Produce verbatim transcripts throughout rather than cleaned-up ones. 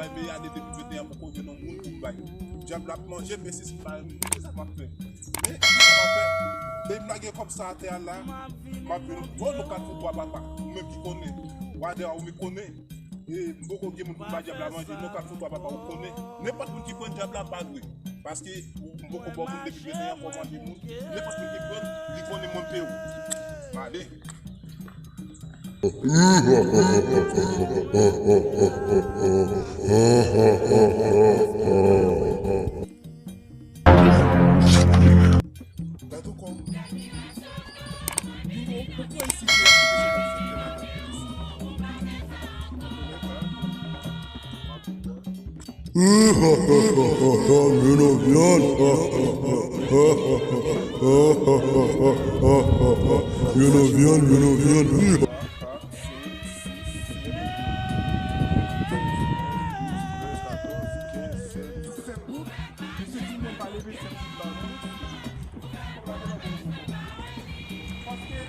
Premye ane de mil venteyen an poko jwenn yon moun pou m bay. Dyab la ap manje, men se si m pa renmen, se sa m ap fè. Men, ki sa m ap fè? Depi m lage kòb sa atè a la, m ap vin, bon, nou kat fout twa papa. Ou menm ki konnen. Wadè a, ou menm konnen. E, m poko gen moun pou m bay dyab la manje, nou kat fout twa papa, ou konnen. Nenpòt moun ki pran dyab la, pa dwe. Paske, ou, m poko ba moun de mil venteyen an kòmande moun. Nenpòt moun ki pran, li konnen monte ou. Ale. Gade kòm. Ou, ou, ou pran isi ki ap fè madanm isi. Yo nou vyann. Yo nou vyann, yo nou vyann. Paske,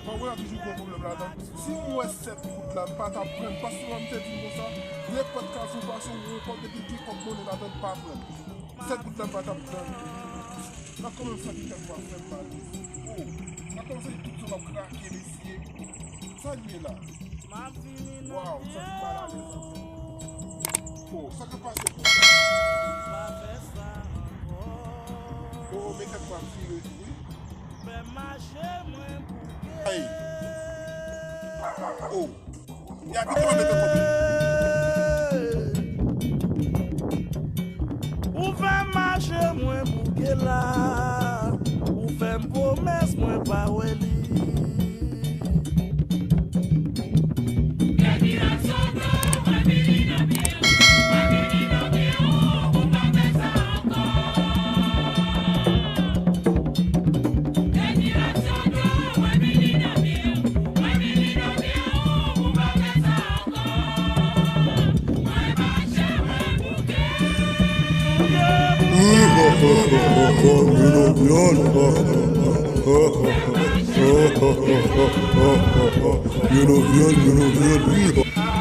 mwen wè la toujou gen pwoblèm ladan. Si m wè sèt goud la, m pa t ap pran l. Pastè a m te di m konsa, nenpòt kaz ou pase, ou wè kòb depi gen kòb monnen ladan, pa pran l. Sèt goud la, m pa t ap pran l. Nan kanmenm sa ki fè m pa fè m mal. Oh, nan kanmenm sa ki tout zòn ap krake, mesye. Sa l ye la? Waw, sa ki mal alèz anfen. Oh, sa k ap pase konsa? Oh, men tèt pa vire tou, wi. Ay. Oh. Y a pito mete kote. Ou fè mache mwen bouke la. Ou fè m pwomès mwen pa wè li. Yo nou vyann, yo nou vyann, wi.